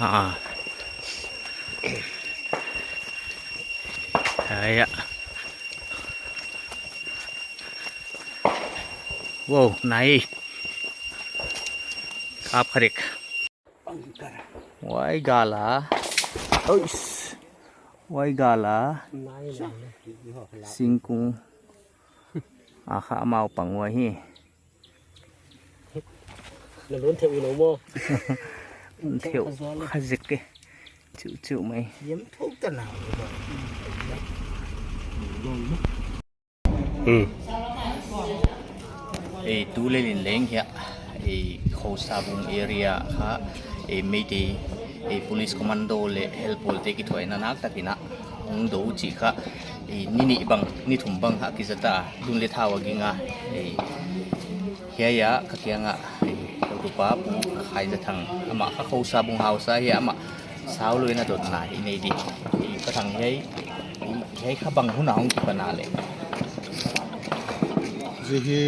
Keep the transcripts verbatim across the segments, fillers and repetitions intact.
Ah. Aya. Wow, nai. Kap kharik. Wai gala. Ois. Wai gala. Singkung. Akha amau pang wai hi. Na lun theu ino mo. Theu kha zik ke. Chu chu mai. Yem thou ta na. Hmm. Ei, tulel in leng hia, ei, Khosabung area kha, ei, Meitei, ei, police commando le helpol te kithoina nak takin a hung do u chi kha, ei, ni ni bang, ni thum bang ha kija ta, tun le thau a ging a, ei, hiai a ka kiang a, ei, ka tupa Pu Khaizathang, ama kha Khosabung haosa hi ama, Sao lou in a dot na hi nei di. Ka thang hiai, hiai kha bang hun a hung kipan a le. Zi hi,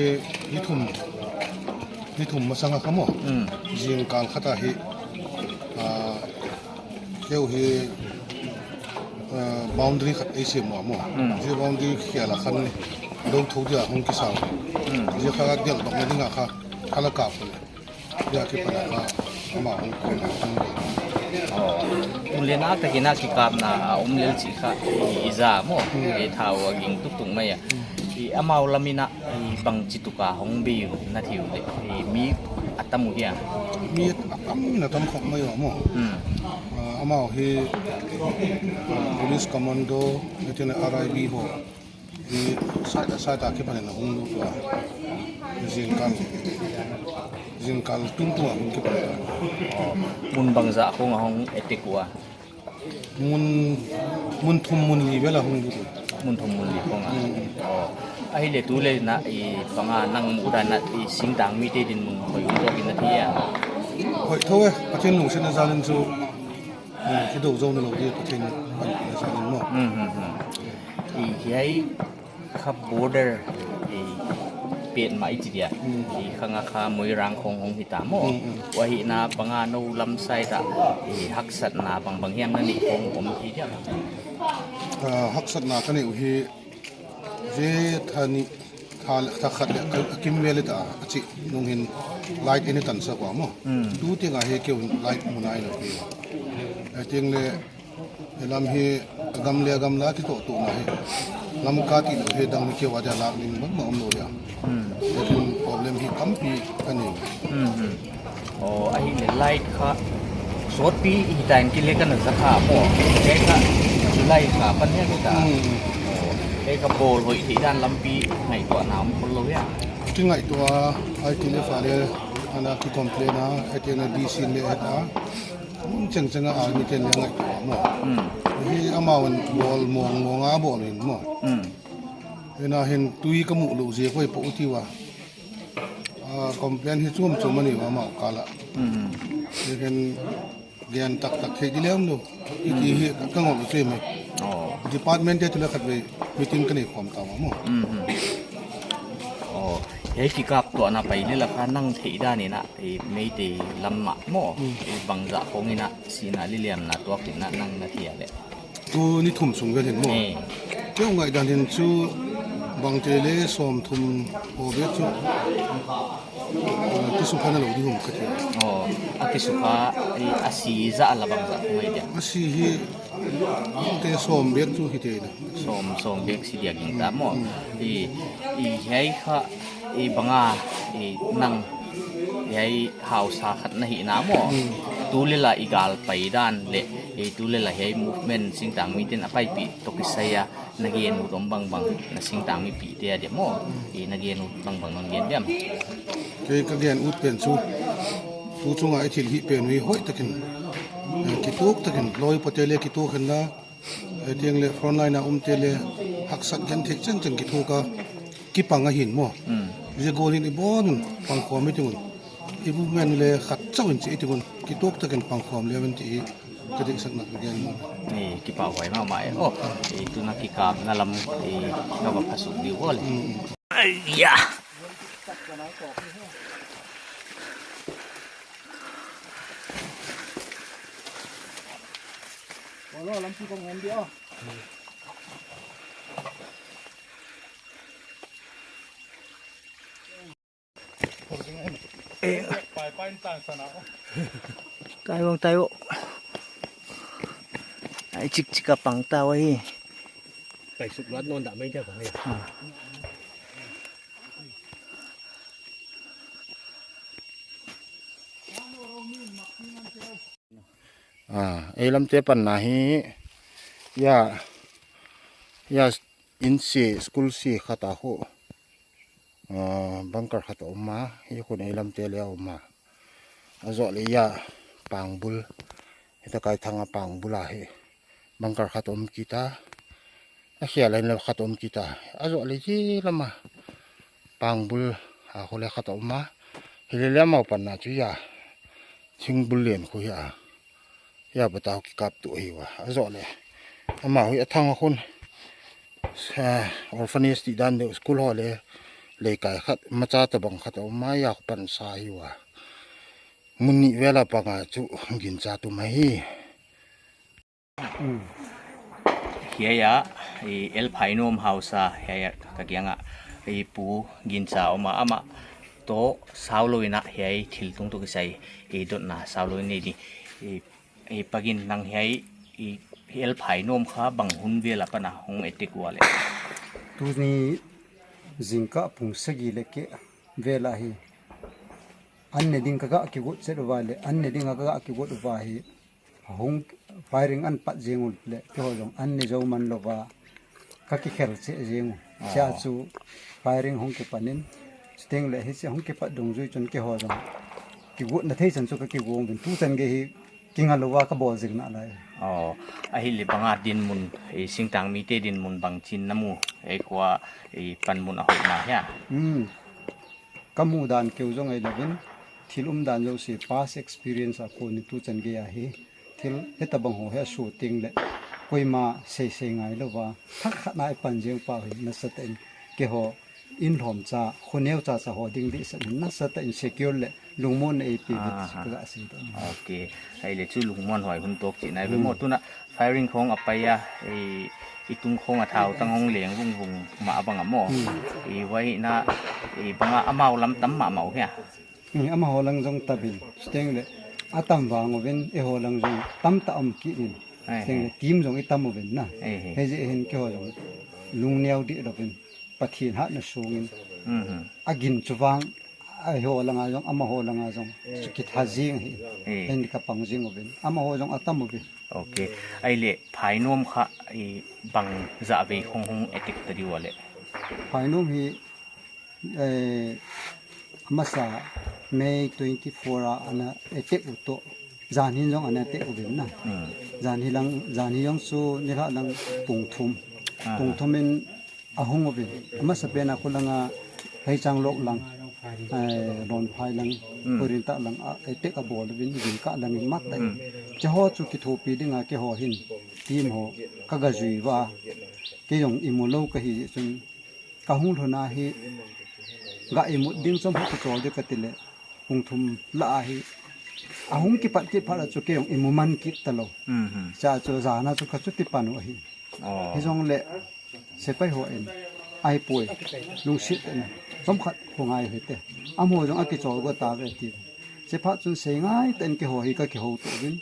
ni thum, ni thum masang a kha mo. Hmm. Zingkal khat a hi, ah, keu hi, ah, boundary khat ei sem mo mo. Hmm. Zi boundary khel a khan ni, dou thou dia hung kisang. Hmm. Zi kha del dok na ding a kha, kha la kap le. Dia kipan a kha, ama hung koi na hung de. Oh. Tun le nak takin a kikapna a um lel chi kha, i, i ja mo, hmm, i thau a ging tuk tuk mai a. Hmm. I amau lam in a, i bang chi tuk a hung bei u na thei u le, i mi atam u hia. Mi atam in atam khop mai u mo. Hmm. Ah, amau hi, ah, police commando, ni tin R I B ho. Ni side, side a kipan in a hung lut ua. Zingkal, zingkal tung tung a hung kipan ua. Oh, mun bangzah khong a hung attack ua. Mun, mun thum mun li vel a hung lut ua. Mun thum mun li khong a. Hmm. Oh. Ahile tulel in a, i bang a nang mu dan a, i singtang mite dinmun hoi um tawh in a thei a. Hoi tho e, Pathian lungsetna jal in chu. Hmm, kidou zo na lou di Pathian panpina jal in mo. Hmm, hmm, hmm. I hiai kha border, i pet ma i chi dia. Hmm. I khang a kha Moirang khong hong hita mo. Hmm, hmm. Ua hi na bang a nou lam side a, i haksatna bang bang hiam na nei khong om hi dia. Ah, haksatna ka nei u hi Ve tha ni, tha, tha khat le, ka, ka kim ve le ta, a chi, nung hin light in i tan sa kua mo. Hmm. Tu ting a hi keu light mu nai lo keu. A ting le, e lam hi, a gam le, a gam la ki to tu na hi. Lam ka ti lo hi, dang mi keu a dia lak ning bang ma om lo ya. Hmm. Lekin problem hi tampi ka nei. Hmm, hmm. Oh, ahile light kha sotpi hi tan ki le ka na za kha mo. Light kha, light kha pan hia ta. Hmm. Oh, light kha bol hoi thei dan lampi ngaihtuahna um khol lo ya. Ki ngaihtuah a, ai ti le fa le, ana ki complain a, ai ti na D C le ta. Mun cheng cheng a, ai mi ten le ngaihtuah mo. Hmm. Hi amau in bol mong mong a bol in mo. Hmm. Hina hin tui ka mu lo zie koi po u ti ua. Ah, complain hi chuam chuam a ni ua amau kal a. Hmm. Lekin gen tak tak thei di lem lo. I ti hi ka ngol u che me. Oh. Department te tu le khat ve meeting ka nei khom ta ua mo. Hmm. Oh. Hei kikap tuah na pai le la kha nang thei dan in a, i Meitei lam ma mo. Hmm. I bangzah khong in a, sina liliam na tuak in a nang na thei a le. Tu ni thum sung vel hin mo. Eh. Keu ngai dan hin chu bang te le som thum ho ve chu. Eh, kisukha na lo di hum ka ti. Oh, a kisukha, eh, a si za a la bang za ngai dia. A si hi te som ve chu hi te na. Som, som ve si dia ging ta mo. Mm. I, i hiai kha, i bang a, i nang, hiai hausa khat na hi na mo. Mm. Tu le la i gal pai dan le, i tu le la hiai movement singtang mi ten a pai pi to kisai a, na gen ut om bang bang, na singtang mi pi te a dia mo. Mm. I na gen ut bang bang non gen diam. Kei ka gen ut pen chu. Tu chunga i thil hi pen u hi hoi takin. Eh, kituk takin, loi pa te le kituk hen la. Eh, tiang le frontline a um te le haksat gen thei cheng cheng kithuk a kipang a hin mo. Hmm. Zia gol in i bon un pangkhawm i tingun. I movement le khat chau in chi i tingun. Kituk takin pangkhawm le ven ti i ka diksak na ka gen mo. Ni kipah huai ma ma e. Oh, i tuna kikapna lam i ka va phasuk diu bol. Hmm. Ai ya. Ui, Olo, lampi kong ngan dia. Pai pai tan sana. Tayo, tayo. Ai, chik chik a pang tao hi. Pai suk luat non da mai dia ka ya. Ah, eilam te pan na hi, ya, ya, in si, school si khat a khu, ah, bunker khat a um a, hi khun eilam te le a um a. A zo le ya, pangbul, hita kai thang a pangbul a hi, bunker khat a um kita, a khia lain le khat a um kita, a zo le ji lama, pangbul a khu le khat a um a, hi le le mau pan na chu ya, thingbul len khu ya. Ya, patau kikap tu hi wa. A zo le. Ama hui a thang a khun. Sa, orphanage ti dan deu school ho le. Leikai khat, macha tabang khat a um a ya khu pan sa hi wa. Mun ni vela panga chu gincha tu mai hi. Hiya, i El Phainom House a, hiya, ka kianga, i pu gincha oma ama. To, sao lo ina, hiya, thil tung to kisai, i dot na, sao lo ina di. I I pagin nang hiai, i, i El Phainom kha bang hun vel a pana hung etik ua le. Tuni jingkah pung sagi le keh vel a hi. An ne ding ka ga kigot chet uva le, an ne ding ka ga kigot uva hi. Hung firing an pat jing u le, keiho jong an ne jo man lova. Ka kikhel cheh jing u. Ah. Sia chu firing hung kipan in, chuteng le hiche hung kipat dungjui chun keiho jong kigotna thei chan chu ka kigong uvin, tuchan gei hi kinga lova ka bol jing nalai. Oh, ahile banga dinmun, i singtang mite dinmun bang chin namu, i khoa, i panmun a hoina hia? Hmm. Ka mu dan keu jong ahi louvin, thil umdan jouse past experience a kon in tuchan gei a hi, thil hitabang ho hi asoh teng le, koima seisei ngai louva, thakhat na i pan jeng pau hi, nasatah in keiho, in lhomcha, khoneo chacha ho ding dihset in, nasatah in secure le, lungmonna eipe uvin, Aha. ka ga sei doh. Ok, ahile chu lungmon hoi hun tok chihna, Hmm. mo tuna, Firing khong apai a, i, i tung khong a thao tang hong leng vung vung ma abang a mo. Hmm. I huai na, i banga amau lam tam ma mau hia. Hmm, amaho lang jong tabin, chuteng le, atam vang uvin, eiho lang jong tam ta um kit in. Ai, chuteng le, ai. Team jong i tam uvin na. Ai, ai. Hei jeh hin keiho jong, lungneo dih louvin. Pathen hatna sungin, Mhm. agin chu vang, eiho langa jong, amaho langa jong, chu kitha jing hi, Eh. hin ka pang jing uvin, amaho jong atam uvin. Ok. Ahile, Phainom kha, i bang jahvei khong hung etik ta diu a le. Phainom hi, eh, amasa May twenty-four a ana etik u to. Jan hin jong ana etik uvin na. Hmm. Jan hi lang, jan hi jong chu nilhah lang pung thum. Ah. Pung thum in Ahung uvin, amasa pen a khu langa Heichang lok lang, eh, Lonphai lang, Hmm. Purinta lang, a, eh, tek abol uvin, jingkah lang in mat ta in. Hmm. Cheho chu kithopi dinga keiho hin, team ho, ka ga jui uva, kei jong imu lou kahi jeh chun, ka hung lhun a hi, ga imut ding chom ho kichol ding kati le, pung thum lah a hi, ahung kipat kit phat a chu kei jong imu man kit talou. Hmm, hmm. Cha chu jan a chu ka chuti pan u ahi. Oh. Hijongle, sepai hon, ahipoi, lungset in, chomkhat hung ngai hite. Amaho jong akichol go tave ti. Chephat chun sei ngai tah in keiho hi ka kihou to uvin.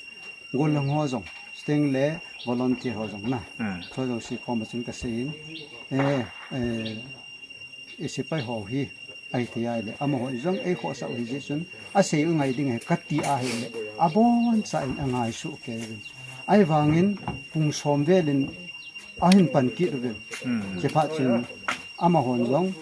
Gollhang ho jong, chuteng le volunteer ho jong na. Hmm. Chu jouse koma chun ka sei in. Eh, eh, I sepai ho hi, ahi thei ahile, amaho jong eikhohsah u ahi jeh chun, asei u ngai ding ahi kati ahile, aboncha in angai soh kei uvin. Ahivangin, pung som vel in ahin pan kit uvin. Hmm. Chephat chun, amahon jong,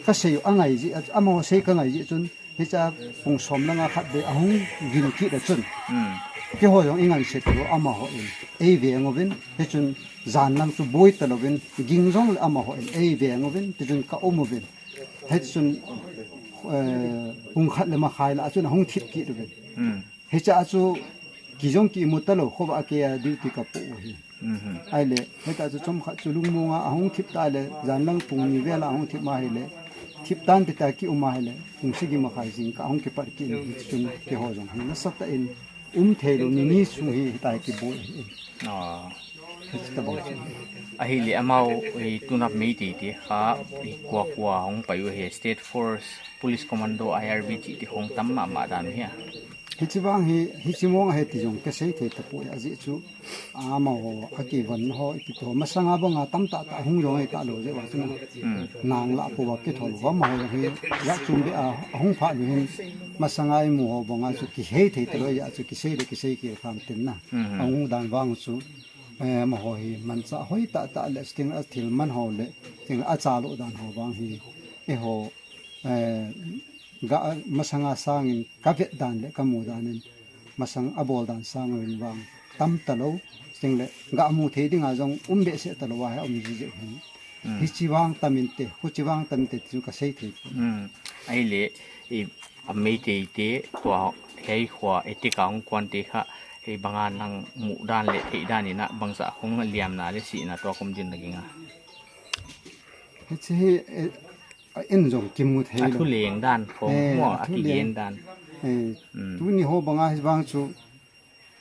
ka sei u angai jeh, amaho sei ka ngai jeh chun, Hiche a pung som langa khat vei ahung gin kit a chun. Hmm. Keiho jong i nganset lou amaho in. Ei veng uvin, hichun jan lang chu boi talouvin, ging jongle amaho in. Ei veng uvin, tichun ka um uvin. Hichun, eh, pung khat le makhai lah a chun ahung thip kit uvin. Hmm. Hiche a chu kijong kimu talou, khovah a kei a duty ka po u ahi. Mhm. Ahile, hita chu chomkhat chu lungmonga ahung thip ta le, jan lang pung ni vel a ahung thip ma ahile, thip tan tita ki um ahile, pung sagi makhai jingkah ahung kipat kit in, chun keiho jong hi nasatah in, um thei lou ni ni sung hi, hitia hi kibol ahi. Ah. Hitabang chu. Ahile amau, eh, tuna Meitei te kha, eh, kua kua hung pai u ahi, State Force, Police Commando, I R B chih te hung tam mama dan u hi a. Hichi vang hi, hichi mong ahi ti jong kasei thei tapoi, ajeh chu, amaho, akivon ho, ipi ti ho, masanga banga tamtah tah hung jong ahi talou jeh uva chu na. Hmm. Nang lah pou va kithol uva amaho jong hi, jat chom beh a, ahung phat u hin, masanga imu ho banga chu kihei thei talou, ajeh chu kisei le kisei khel kham tin na. Hmm. Ahung dan vang chu, eh, amaho hi manchah hoi tah tah le, sting a thil man ho le, sting a chalo dan ho vang hi, eiho, eh, ga, masanga sangin kavet dan le kamu dan in, masang abol dan sang in vang tam talou, sting le, ga mu thei dinga jong um behseh talou a hi um ji jeh hin. Hmm. Hichi vang tam inte, huchi vang tam inte, ti chu kasei thei. Hmm. Ahile, i, a Meitei te, tua, hiai khua, etik a hung kuan te kha, hibanga nang mu dan le thei dan in a, bangzah hung liamna le sihna tua kum din na ging a. Hichi hi, eh, a in jong kimu thei lou. A thu leng dan khong, eh, maw, a thu leng. A kigen dan. Eh, hmm. Tuni ho banga hi vang chu,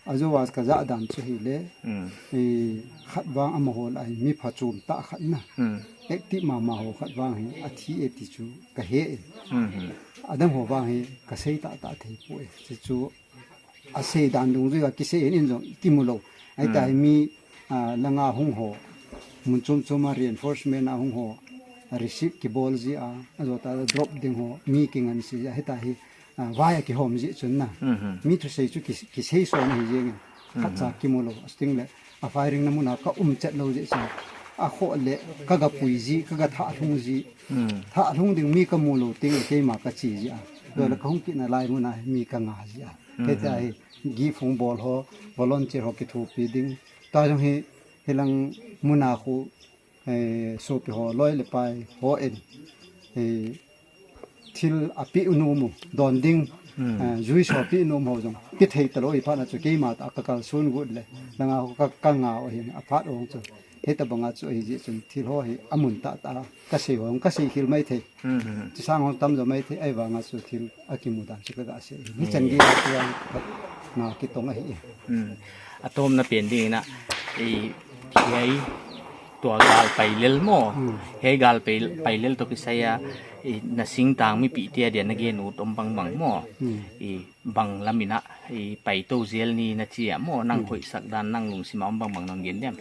ajou a kajah dan chu hile, hmm, eh, khat vang amaho lah a hi mi phachom tah khat na. Hmm. Active mama ho khat vang hi, athi e ti chu kahe e. Hmm, hmm. Adang ho vang hi, kasei tah tah thei poi. Chu chu asei dan dungjuia kisei in, in jong kimu lou. Ahita hi, hmm, mi, ah, langa hung ho, mun chom chom a reinforcement a hung ho, a receive kibol ji a, ajou ta drop ding ho, mi kingansei ji a, hita hi, ah, vai a kihom ji chun na. Mhm. Mi thusei chu ki, kisei son ahi jeng in. Khat cha, mhm, kimu lou, sting le, a firing na mun a ka um chet lou ji chun. A khoh le, kaga pui ji, kaga thah lhung ji. Hmm. Thah lhung ding mi kamu lou teng le keima kache ji a. Tua le, hmm, kahung kit nalai mun a mi kanga ji a. Hmm. Kei ta hi, gift hung bol ho, volunteer ho kithopi ding. Tua jong hi, hilang mun a khu, eh, sopi ho, loi le pai ho in, eh, thil ape u nom u, don ding, hmm, eh, juice ho pe u nom u ho jong, pe thei talou hi phat na chu keima tah a kakal sun got le, langa khu ka, kanga u hin, aphat u chu. Hitabanga chu ahi jeh chun thil ho hi amun tah tah a kasei ho, kasei khel mai thei. Hmm, hmm, hmm. Chisang ho tamjo mai thei, ahivanga chu thil akimu dan chu kaga sei. Hichan, hmm, gei a chu na kitong ahi. Hmm. Atomna pen ding in a, i, hiai tua gal pailel maw. Hmm. Hiai gal pai, pailel toh kisai a, i, na singtang mipi te a dia na gen u tom bang bang maw. Hmm. I, bang lam in a, i, pai tou jel ni na chi a maw, nang, hmm, hoihsak dan, nang lungsim a om bang bang non gen diam.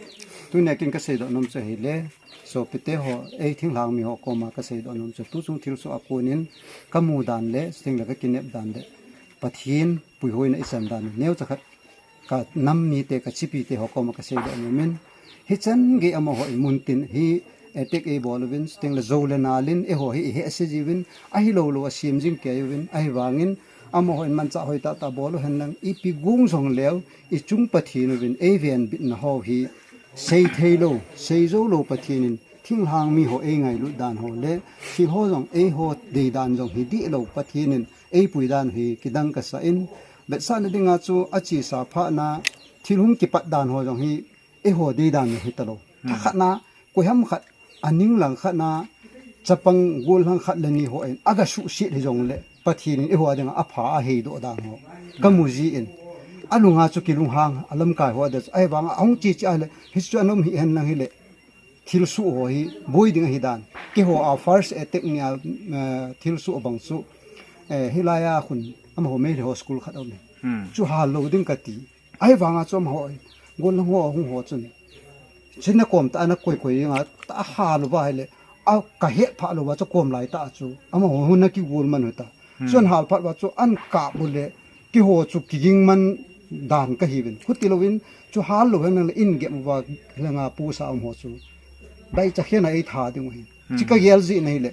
Tunia ken kasei doh nom chu ahile, sopite ho, ei thinglhang mi ho koma kasei doh nom chu, tuchung thilsoh a kon in, kamu dan le, sting le kakinep dan le, Pathen puihoina ichan dan, neocha khat ka nam mite, ka chipite ho koma kasei doh nom in, hichan gei amaho in muntin hi, eh, attack eibol uvin, sting le jou le nal in, eiho hi ihehse jiuvin, ahilou lou a sem jing kei uvin, ahivangin, amaho in manchah hoi tah tah bol u hen lang, ipi gong jong leu, ichung Pathen uvin, eivenbitna ho hi, sei thei lou, sei jou lou Pathen in, thinglhang mi ho eingailut dan ho le, thil ho jong eiho dei dan jong hi dih lou Pathen in, eipui dan hi kidang kasa in, vetsahna dinga chu achesa phat na, thil hung kipat dan ho jong hi eiho dei dan hi talou. Hmm. Thakhat na, koiham khat, aning lang khat na, chapang gollhang khat le ni ho in, aga suhset hi jong le, Pathen in eiho dinga apha ahei doh dan ho. Kamu ji in, alunga chu kilunghang, alamkai ho a dia chu, ahivanga ahung che che a le, hichu anom hi hen lang hile, thilsoh ho hi boi ding ahi dan. Keiho a first attack nia, eh, thilsoh bang chu, eh, hilai a khun amaho Meitei ho school khat aum e. Hmm. Chu hal lou ding kati. Ahivanga chu amaho in, gollhang ho hung ho chun, china kom tah a ana koi koi ding a, tah a hal uva hile, a kahet phah lou va chu kom lai tah chu, amaho hun ana kigol man u ta. Hmm. Chuan hal phat uva chu an kap u le, keiho chu kiging man dan kahiuvin. Khuti louvin, chu hal lou hen lang le in gem uva, langa post a um ho chu. Daicha khen a eitha ding u ahi. Hmm. Chi kagel jeh na hile,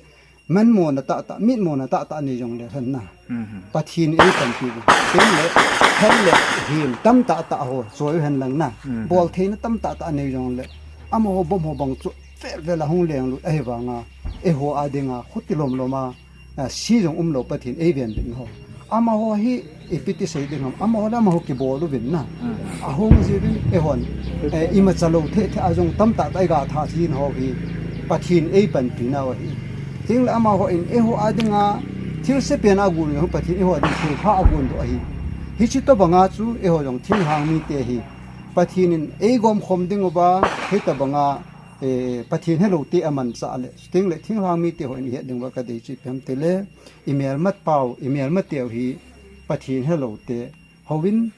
manmona tah tah, mitmona tah tah nei jong le hen na. Hmm. Pathen in eipanpi uvin. Tin le, hel le, hin tam tah tah ho, choi u hen lang na. Hmm. Bol theina tam tah tah nei jong le. Amaho bomb ho bang chu, vel vel a hung leng lut ahivanga. Eiho a dinga, khuti lom lom a. A, si jong umlou Pathen eivenbit na ho. Amaho hi ipi ti sei ding ham, amaho le amaho kibol uvin na. Hmm. Ahung jiuvin eihon, eh, imacha lou thei thei a jong tamtah tah iga thah jin ho hi Pathen eipanpi nau ahi. Tin le amaho in eiho a dinga thilse pen a gon u Pathen eiho a ding thil pha agon doh ahi. Hichi tobanga chu eiho jong thinglhang mite hi Pathen in eigom khom ding uva, hitobanga, eh, Pathen helou te amanchah le, chuteng le thinglhang mite ho in ihet ding uva kadei chu ipi ham itile, imelma pau, imelma teu hi Pathen helou te, houin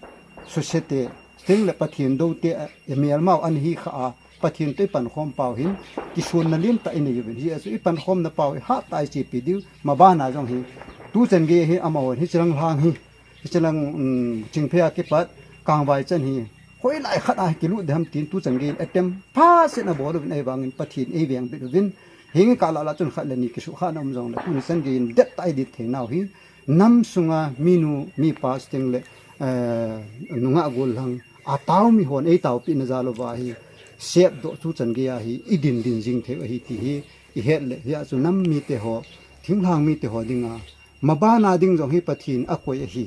suse te, chuteng le Pathen dou te, eh, imelmau ana hi kha a, Pathen toh ipankhom pau hin, kisonna lentah inei uvin. Hijeh a chu ipankhomna pau hi hatah a ichepi diu, mabana jong hi, tuchan gei hi amahon hichilang lhang hi, hichilang, um, Chingphei a kipat, Kangvai chan hi, hoilai khat a kilut ding ham tin tuchan gei in attempt phasen abol uvin ahivangin Pathen eivengbit uvin, henge kah lah lah chun khat le ni kisuhkhahna um jongle, tuni chan gei in dettah a idit theinau hi, nam sunga minu, mipa chuteng le, eh, nungah gollhang, atao mihon eitaopehna jal uva hi, sepdoh tuchan gei a hi, idin din jing thei u ahi ti hi, ihet le, hia chu nam mite ho, thinglhang mite ho dinga, mabana ding jong hi Pathen akoi ahi.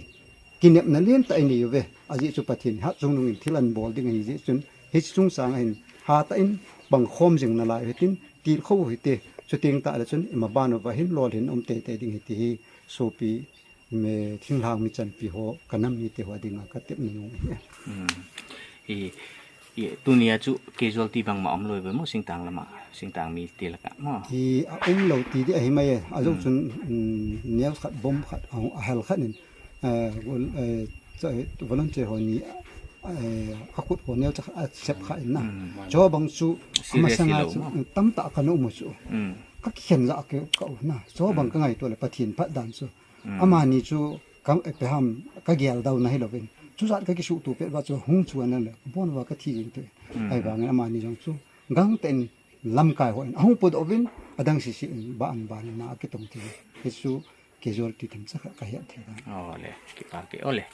Kinepna lentah inei uve. Ajeh chu Pathen hatchungnung in thil anabol ding ahi jeh chun, hiche chungchang a hin hatah in pangkhom jing nalai u hitin, tilkhou u hite, chuteng tah le chun imaban uva hin lolhin um teitei ding ahi ti hi, sopi, me, thinglhang mi chanpi ho, kanam mite ho dinga katepna nom ahi. Hmm. I, i, tunia chu casualty bangma umlou ve mo, singtang lama, singtang mite laka mo. I, aumlou ti di ahi mai e. Ajou chun, um, neo khat, bomb khat, a, ahel khat in, eh, vol-, eh, cha-, volunteer ho ni, eh, akhut ho neo cha asep kha in na. Chubang chu, serious amasanga chu, tamtah kana um u chu. Kakikhen ja ke ka u na. Chubang kangaito le Pathen phat dan chu. Amani chu ka, eh, ipi ham, kageldoh na hilouvin. Chujat kakisuhto pet uva chu hung chu ana le. Bon uva kathi jeng te. Ahivangin amani jong chu gangtah in lamkai ho in ahung podoh uvin, adang sese in ba an ban na akitong ti. Hichu casualty themcha khat kahet thei dan. Ole, kipa ke, ole.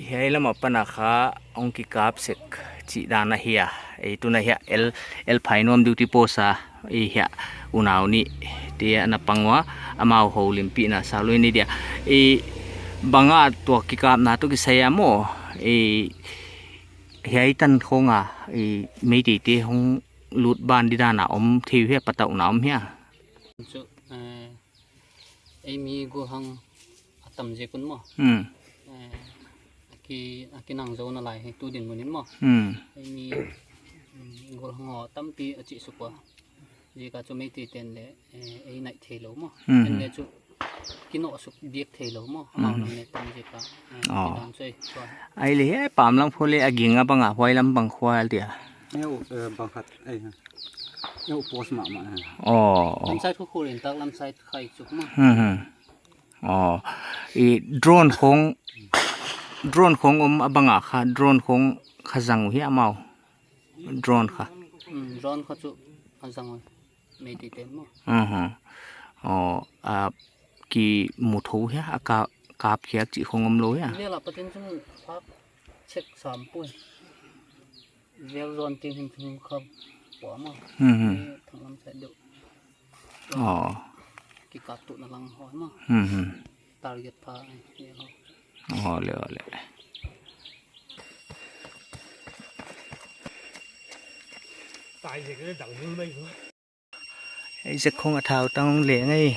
Hiai lama pana kha hung kikap sek chih dan ahi a. Ei tuna hia el, el phai nuam duty post a, ei hia unau ni te ana pang ua, amau houlimpihna salui ni dia. Ei banga tua kikapna toh kisai a mo, ei hiai tan khong a, ei Meitei te hung lut ban di dan a om thei u hia, patauhna om hia. Chu, eh, Eimi gollhang atam jeh un mo. Hmm. Eh, aki, akinang jou nalai hi tu dinmun in mo. Hmm. Eimi, mm, gollhang ho tampi achih suk ua. Jeh a chu Meitei ten le, eh, einai thei lou mo. Hmm. Ten le chu kinoh suk biak thei lou mo. Amau lam le tam jeh a, eh, oh, kidang choi chua. Ahile hi, pam lang phu le aging a bang a, huai lam bang khua dia. Neo, eh, bang khat, eh, neo post mama. Oh, oh. Lam side khu khu len tak lam side khai chuk ma. Hmm, hmm. Oh, i drone khong, drone khong um abang a kha, drone khong kha jang u hi amau. Drone kha. Hmm, drone kha chu ajang u. Meitei ten mo. Hmm, hmm. Oh, a kimu tho hia, aka kap khiak chih khong um lou hia. Lela patin chun phak check sam poi. Vel zon tin hin thung kha pua mo. Hmm, hmm. Ni thang lam side deuh. Oh. Kikap tuh na lang ho mo. Hmm, hmm. Target pha ai, ni ho. Ole, ole. Tai je ke dang mul mai ko. Ei, jek khong athau tang le ngai.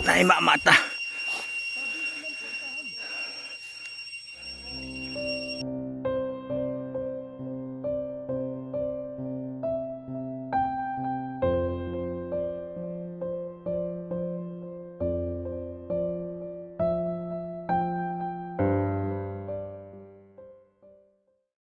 Nai mama ta.